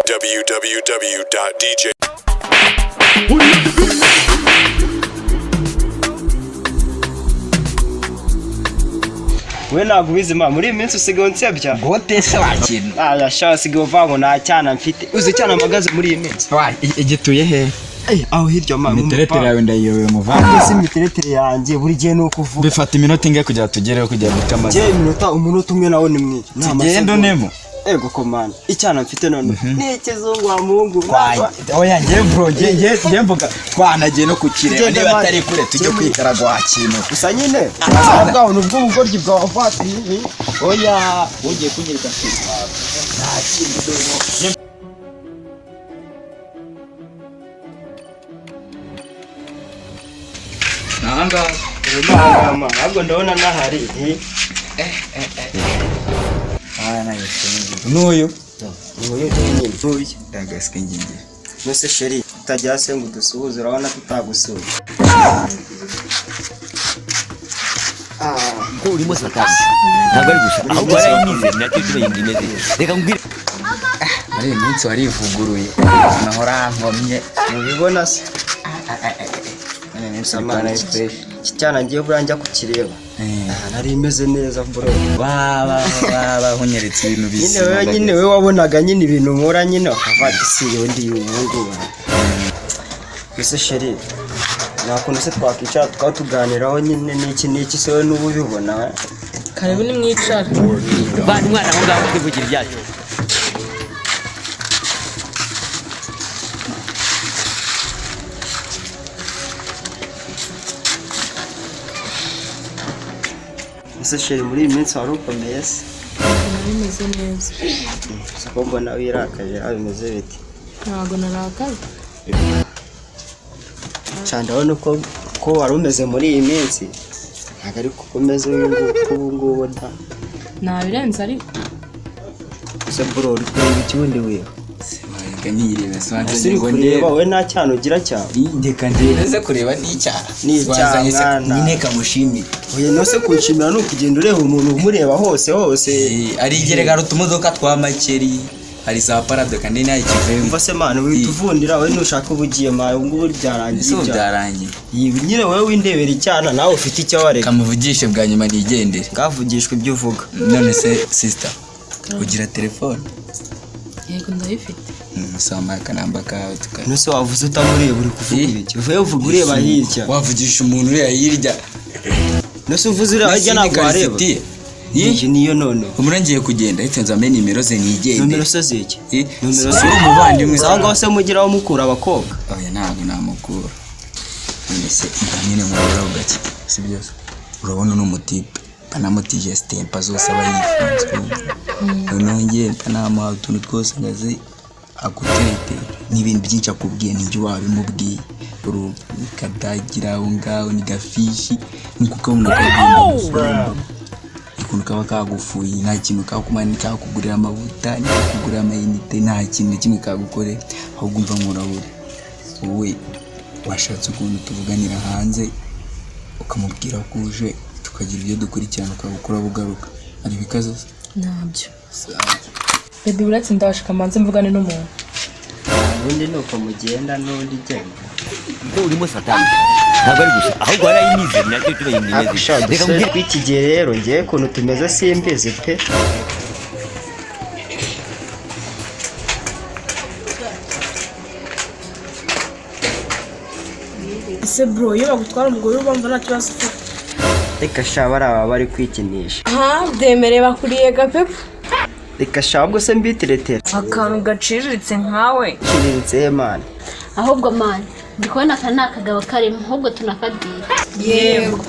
www.dj. We ntabwo ubizi ma, muri iyi minsi usigaye unsebya. Gote se wakintu? Aya sha, usigaye uvuga ngo nta cyana mfite. Uzi icyana mpagaze muri iyi minsi? Wa igituye he? Aho hirya ma. Imiteretere yawe ndayiyobewe, muvandimwe. Si imiteretere yanjye, buri gihe ni uko uvuga. Bifata iminota ingahe kugira tugereho, kugira ngo amaze? Njye iminota, umunota umwe nawo ni mwinshi. Ni Tugende. amasegonda. Unemo. Ego komanda, icyana mfite none ni ikizungu wa muhungu. Oya, njye bro, njye mvuga twanagiye no kukireba. Tugende niba man. atari kure tujye kwikaraga wa kintu. Gusa nyine bwawe ni ubw'ubugoryi bwawe vatiri. Oya, ugiye kunyereka nta kintu. Ahangaha. Mama, ahubwo ndabona nahari. N'uyu. Nguyu nyine, nguyu. Ndagaswe ngingi. Nose chérie, utajya se ngo udusuhuze, urabona tutagusuye. Ko urimo satani ntabwo ari gusa, ahubwo warayimize, nacyo kiba yindi imeze, reka nkubwire. Muri iyi minsi warivuguruye, nahora nkomye. Mubibona se? Muri iyi minsi Gusa uri kubona man, ari fresh. Iki cyana ngiye buriya njya kukireba. Nari imeze neza bro. Waba waba unyeretse ibintu Nyine bizima. wewe nyine, wewe wabonaga nyine ibintu nkora nyine ukavuga ati si yewe ndi ubu ngubu. Ese chérie, nta kuntu se twakwicara tukaba tuganiraho nyine n'iki n'iki se, wowe n'ubu ubibona we? Karibu, nimwicare. Bana umwana aho ngaho twivugira ibyacu. Ese chérie, muri iyi minsi wari ukomeye se? Bimeze neza. Gusa ko mbona wirakaje, aho bimeze bite? Ntabwo narakaye. Cyane, ndabona uko ko wari umeze muri iyi minsi ntabwo ari kuko umeze uyu ngubu ubu ngubu da. Ntabirenze ariko. Ese bro, uri kureba ikibundi wiwe? Reka nirebe. Ese uri kureba wowe nta cyana ugira cyawe? Ndeka ndebe se, kureba ni icyaha? Ni icyaha, Wazanye se mwana. nyine kamushimire. Oya, no se kunshimira ni ukugenda ureba umuntu umureba hose hose? Ari igereka utumodoka twa makeri, hari za parado kandi nta ikivemo. Umva se mwana, wihita uvundira wowe, nushaka uba ugiye ma, ubu ngubu byarangiye. Ese ubu ibyawe. Byarangiye. Iyi nyine wowe windebera icyana, nawe ufite icyo wareka. Kamuvugishe bwa nyuma nigendere. Ngavugishwa ibyo uvuga. None se sister, ugira telefone? Yego, ndayifite. Musama akanamba kawe tuka None se wavuze utamureba, uri kuvuga ibiki? Uvuye uvuga ureba hirya. Wavugisha umuntu ureba hirya? None se uvuze ureba hirya ntabwo wareba? Iyi niyo none. Umura ngiye kugenda ahita nzame nimero ze nigendere. Nomero se ziki? Nomero Si uri umuvandimwe? Aho ngaho se mugeraho mukura abakobwa? Oya, ntabwo namukura. None se mba nyine murabura gake, si byose? Urabona uno mutipe banamutije sitempa zose aba yifunze, noneho ngiye mba utuntu twose ngaze aguterete n'ibintu byinshi akubwiye n'ibyo wabimubwiye. Urumva kadagira aho ngaho ni gafishi, ni kukabona kagenda gufumba ukuntu kaba kagufuye, nta kintu kakumara, ntikakugurira amavuta, ntikakugurira amayinite, nta kintu na kimwe kagukorera. Ahubwo umva nkurabure, wowe washatse ukuntu tuvuganira hanze, ukamubwira ko uje tukagira ibyo dukurikirana, ukabukora bugaruka hari ibikaze se? Ntabyo baby, uretse ndashika manze mvugane n'umuntu. Ubundi ni uko mugenda n'undi ugenda. Ko urimo satani ntabwo ari gusa, ahubwo warayimize, nacyo kiba yindi imeze, reka nkubwire. Tw'iki gihe rero ngewe ukuntu tumeze simbizi pe. Ese bro, iyo bagutwara umugore ubumva nta kibazo ufite? Reka sha, bari aba bari kwikinisha. Aha byemereye bakuriye gapepu. Reka sha, ahubwo se mbitiretera. Akantu gaciriritse nkawe. Ciriritse he mani? Ahubwo mani, ndi kubona aka ni akagabo karimo, ahubwo tunakabwira. Yego.